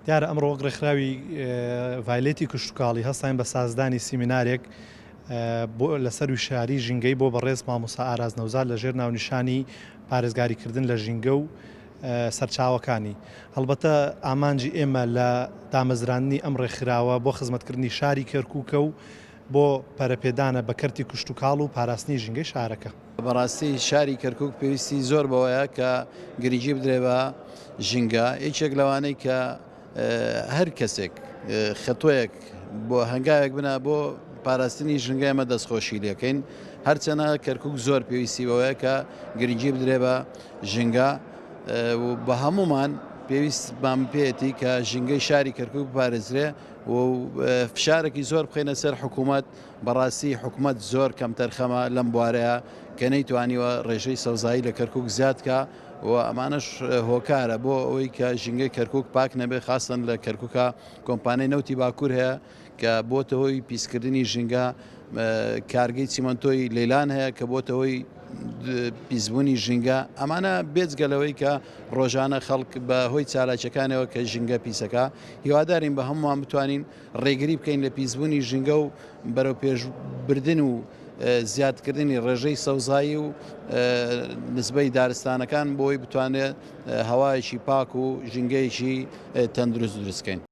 دیارە ئەمڕۆ وەک ڕێکخراوی ڤایلێتی کشتوکاڵی هەستاین بە سازدانی سیمینارێک بۆ لەسەر وشیاری ژینگەی بۆ بەڕێز مامۆستا ئاراز نەوزاد لە ژێر ناونیشانی پارێزگاریکردن لە ژینگە و سەرچاوەکانی. هەڵبەتە ئامانجی ئێمە لە دامەزراندنی ئەم ڕێکخراوە بۆ خزمەتکردنی شاری کەرکووکە و بۆ پەرەپێدانە بە کەرتی کشتوکاڵ و پاراستنی ژینگەی شارەکە. بەڕاستی شاری کەرکوک پێویستی زۆر بەوەیە کە گرنگی بدرێ بە ژینگە، یەکێک لەوانەی کە هەر کەسێک خەتۆیەک بۆ هەنگاوێک بنا بۆ پاراستنی ژینگە ئێمە دەستخۆشی لێکەین، هەرچەنە کەرکوک زۆر پێویستی بەوەیە کە گرنگی بدرێ بە ژینگە و بە هەمومان پێویستمان پێیەتی کە ژینگەی شاری کەرکوک بپارێزرێ و فشارێکی زۆر بخەینە سەر حکوومەت، بەڕاستی حکومەت زۆر کەمتەرخەمە لەم بوارەیە کە نەیتوانیوە ڕێژەی سەوزایی لە کەرکوک زیاد کا و ئەمانەش هۆکارە بۆ ئەوەی کە ژینگەی کەرکوک پاک نەبێ خاستەن لە کەرکوکە کۆمپانیای نەوتی باکوور هەیە کە بۆتە هۆی پیسکردنی ژینگە کارگەی چیمەنتۆی لەیلان هەیە کە بۆتە هۆی پیسبوونی ژینگە ئەمانە بێجگە لەوەی کە ڕۆژانە خەڵک بە هۆی چالاکیەکانەوە کە ژینگە پیسەکە هیوادارین بە هەمووان بتوانین ڕێگری بکەین لە پیسبوونی ژینگە و بەرەوپێشبردن و زیادکردنی ڕێژەی سەوزایی و نسبەی دارستانەکان بۆی بتوانێت هەوایەکی پاک و ژینگەیەکی تەندروست دروستکەین.